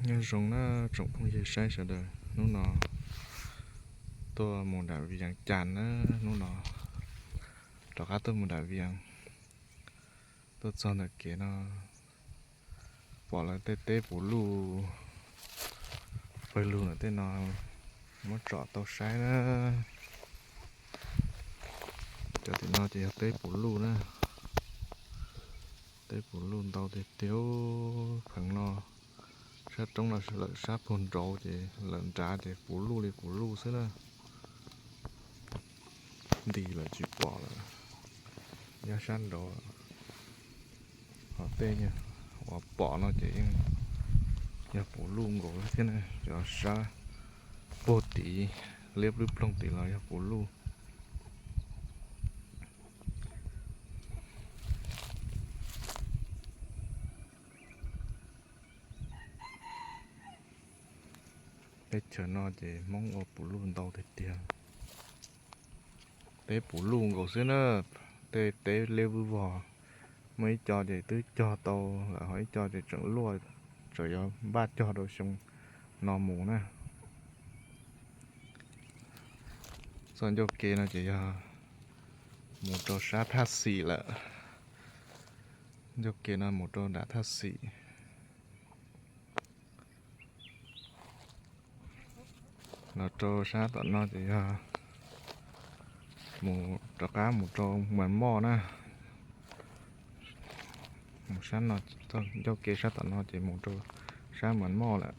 Nyob zoo na tsoom phooj ywg saib sawv daws, hnub no tuaj mus nram Vias Cas na, hnub no rov qab tuaj mus nram Vias, tuaj txog ntawm kev no pom lawv tej teb puv luj pawg lug ntawm tej no, muab tsom tau saib na. Cov tim no ces yog teb puv luj na, teb puv luj ntau tiag tiag. Pheev no sab roob no lawm, sab puag nraud ces lawm nrad ces puv luj li puv luj xwb na. Nti lawm tsis pom lawm, nyob sab nraud. Ho tej uas pom no ces yeej yog puv luj nkaus thiab na, cov sab puag tid liab plwb ploog tid los yog puv luj. Teb chaws no ces Hmoob ua puv luj ntau tiag tiag. Teb puv luj nkaus xwb na, tej teb liab vwj vog, muaj ib co ces twb cog tau lawm, ho ib co ces tseem luaj, tseem yuav npaj cog rau xyoo no mus na. Txoj ncauj ke no ces yog mus rau sab Thaj Xim lawm. Ncauj ke no mus rau nram Thaj Xim. Los rau sab tom no ces yog mus rov qab mus rau Mas Moj na. Mus sab no, ncauj ke sab tom no ces mus rau sab Mas Moj lawm.